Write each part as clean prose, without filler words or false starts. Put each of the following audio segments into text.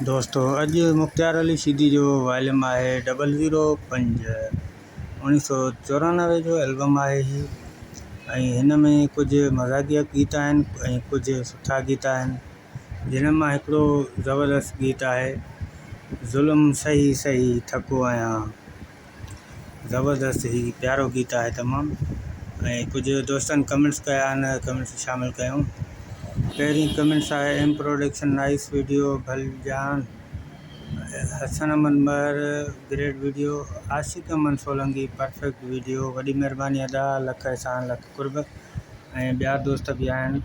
دوستو اڄ مختيار علي شيدي جو واليم آهي ڊبل زيرو پنج اوڻيھ سو 94 جو البم آهي هي ۽ هن ۾ ڪجهه مزاقيه گيت آهن ۽ ڪجهه سٺا گيت آهن جن مان هڪڙو زبردست گيت آهي ظلم سهي سهي ٿڪو آهيان زبردست هي پيارو گيت آهي تمام ۽ ڪجهه دوستن ڪمينٽس ڪيا آهن ڪمينٽس شامل ڪيون پهرين ڪمينٽس آهي ايم پروڊڪشن نائس ويڊيو ڀل جان Hassan Ahmed Mehar great video Ashiq Ahmed Solangi perfect video وڏي مهرباني ادا لک احسان لک قرب ۽ ٻيا دوست به آهن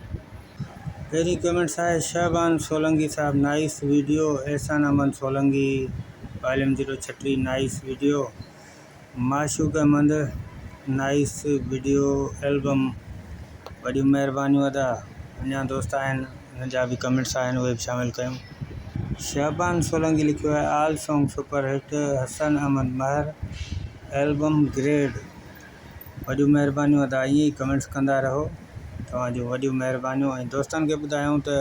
پهرين ڪمينٽس آهي شهبان سولنگي صاحب nice video Ehsan Ahmed Solangi volume zero 36 nice video Mashooq Ahmed nice video album وڏيون مهربانيون ادا اڃا دوست آهن انهن جا به ڪمينٽس آهن اهي به شامل ڪيون. شهبان سولنگي لکيو آهي all song super hit Hassan Ahmed Mehar album great. وڏيون مهربانيون ادا ائين ئي ڪمينٽس ڪندا رهو توهان جون وڏيون مهربانيون ۽ دوستن کي ٻڌايون ته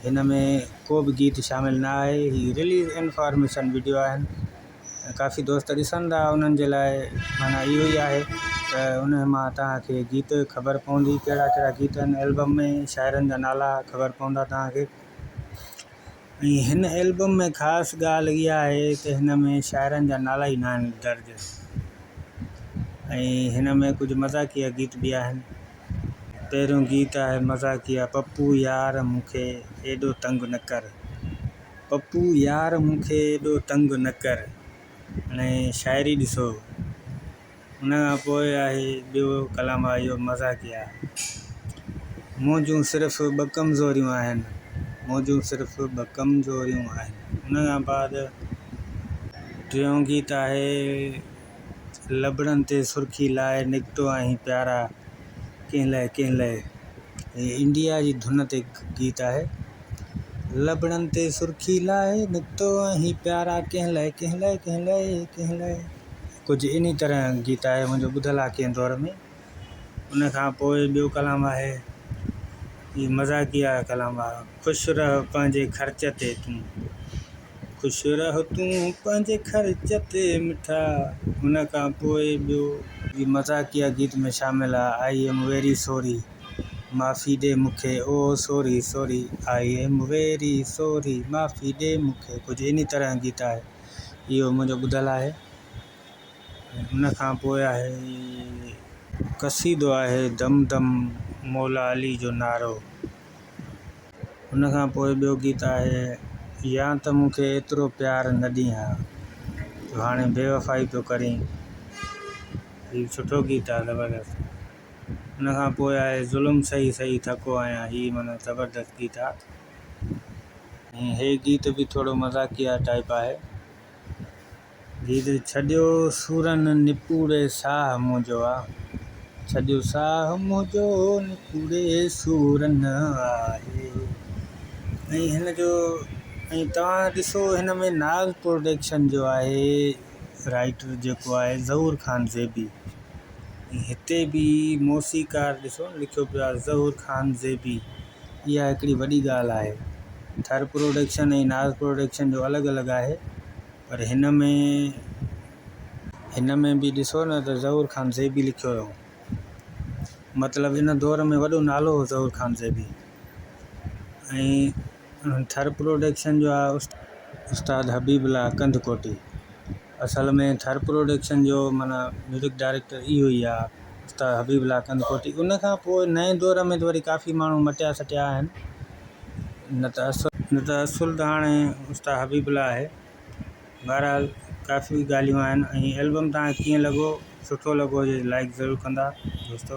هن ۾ ڪو به گيت شامل نه آهي هي رليز انفارميشن وڊيو آهن ۽ ڪافي دوست ڏسن ٿا انهن جي لاء معنيٰ اهو ئي آهي ته ان مان توهان کي گيت خبر پوندي ڪهڙا ڪهڙا گيت آهن البم ۾ شاعرن جا نالا خبر پوندا توهان کي ۽ هن البم ۾ خاص ڳالهه اها آهي ته هن ۾ شاعرن جا نالا ئي ناهن درج ۽ هن ۾ ڪجهه مذاقيه گيت به آهن. پهريون گيت آهي مذاقيه پپو يار مون کي ايڏو تنگ نه ڪر پپو يار مون کي ايڏو تنگ نه ڪر هاڻي شاعري ڏسو. ان کان پوء آهي ٻيو ڪلام آهي اهو مذاقيه منهنجون صرف ٻه ڪمزوريون آهن منهنجون صرف ٻه ڪمزوريون آهن ان کان بعد ٽيون گيت آهي لبڙن تي سرخي لائي نڪتو آهين پيارا ڪنهن لئه ڪنهن لئه هي انڊيا جي ڌن تي گيت آهي لبڙن تي سرخي لائي نڪتو آهين پيارا ڪنهن لئه ڪنهن لئه ڪنهن لئه ڪنهن لئه ڪجهه انهي طرح گيت آهي منهنجو ٻڌل آهي ڪنهن دور ۾ ان کان پوء ٻيو ڪلام آهي هي مذاقيه ڪلام آهي خوش رهه پنهنجي خرچ تي تون خوش رهه تون پنهنجي خرچ تي مٺا ان کان پوء ٻيو هي مذاقيه گيت ۾ شامل آهي I am very sorry معافي ڏي مون کي او sorry sorry I am very sorry معافي ڏي مون کي ڪجهه انهي طرح گيت آهي اهو منهنجو ٻڌل آهي ۽ ان کان پوء آهي قصيدو آهي دم دم مولا علي جو نعرو ان کان پوء ٻيو گيت آهي يا ته مون کي ايترو پيار نه ڏين ها جو هاڻي بي وفائي پيو ڪرين هي سٺو گيت آهي زبردست ان کان پوء آهي ظلم سهي سهي ٿڪو آهيان هي معنيٰ زبردست گيت آهي. ۽ هي گيت به ٿورو مذاقيه ٽائيپ آهي. گيت ڇڏيو سورن نپوڙي ساهه منهنجو آ ڇڏيو ساهه منهنجو نپوڙي سورن آهي ۽ هن جو ۽ توهان ڏسو هن ۾ ناز پروڊڪشن جو آهي رائيٽر جيڪو آهي ظهور خان زيبي ۽ هتي به موسيقار ڏسو لکيو پيو آهي ظهور خان زيبي اها هڪڙي وڏي ڳالهه آهي. ٿر پروڊڪشن ۽ ناز پروڊڪشن جو الڳ الڳ آهي پر هن ۾ هن ۾ به ڏسو نه ته ظهور خان زيبي لکيو هيو مطلب ان دور ۾ وڏو نالو هو ظهور خان زيبي ۽ ٿر پروڊڪشن جو آهي استاد حبيب الله ڪنڌڪوٽي. اصل ۾ ٿر پروڊڪشن جو معنيٰ ميوزڪ ڊائريڪٽر اهو ئي آ استاد حبيب الله ڪنڌڪوٽي ان کان پوء نئين دور ۾ ته وري ڪافي ماڻهو مٽيا سٽيا آهن نه ته اصل نه ته اصل ته هاڻي استاد حبيب الله آهي بهرحال ڪافي ڳالهيون آهن ۽ البم توهان کي ڪيئن لڳو سٺو لڳو هجي لائڪ ضرور ڪندا دوستو.